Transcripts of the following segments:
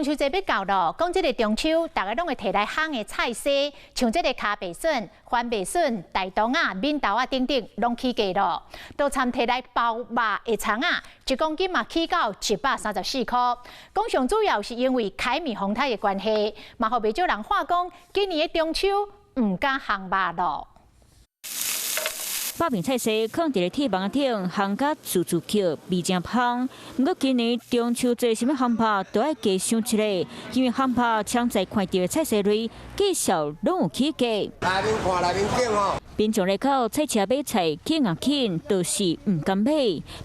中秋節欲到咯，講這个中秋，逐家攏會提來烘的菜薒，像這个跤白筍、番麥筍、大腸仔、扁豆仔等等，攏起價咯。都參提來包肉的蔥仔，一公斤嘛起到134箍。講上主要是因為凱米風颱的關係，嘛予袂少人話講，今年的中秋毋敢烘肉咯。肉爿菜薒囥佇咧鐵網頂，烘甲滋滋叫，味誠芳。毋過今年中秋節想欲烘肉，都愛加想一下，因為烘肉常在看著的菜薒類，價數攏有起價。內面看內面景吼。民眾來到菜市買菜，緊啊緊，就是毋敢買。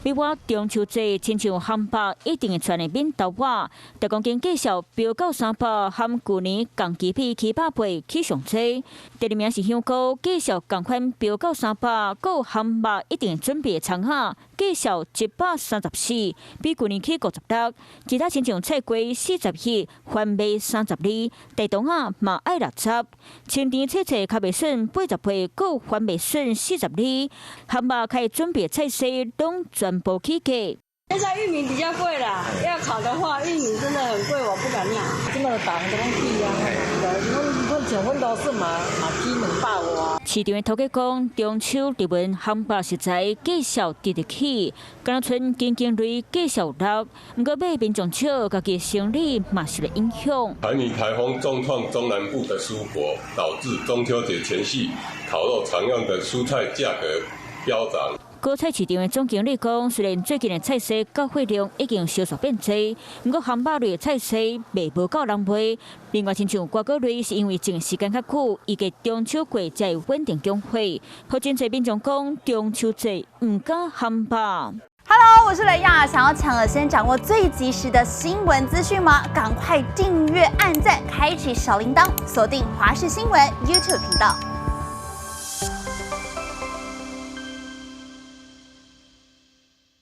比如中秋節，親像烘肉一定會舛的扁豆仔，逐公斤價數飆到300，和舊年仝期比起100倍起上濟。第二名是香菇，價數仝款飆到300，閣有烘肉一定準備的蔥仔，價數134，比舊年起56。其他親像菜瓜41，番麥32，大腸仔嘛愛60。清甜脆脆跤白筍80倍，閣有番麥筍42，烘肉開始準備菜薒攏全部起價。現在玉米比較貴啦，要烤的話，玉米真的很貴，我不敢買。這麼逐項都攏起啊，阮像阮蘆筍嘛嘛起200外。市場的頭家講，中秋日文烘肉食材價數直直起，敢若賰根莖類價數落，毋過買民眾少，家己生理嘛受著影響。凱米颱風重創中南部的蔬果，導致中秋節前夕烤肉常用的蔬菜價格飆漲。果菜市場的總經理講，雖然最近的菜薒交貨量已經小幅變濟，毋過烘肉類的菜薒賣無夠人買。另外，親像瓜果類是因為種時間較久，預計中秋過才會穩定供貨。予真濟民眾講，中秋節毋敢烘肉。 Hello，我是雷亞，想要搶先掌握最及時的新聞資訊嗎？趕快訂閱、按讚、開啟小鈴鐺，鎖定華視新聞 YouTube 頻道。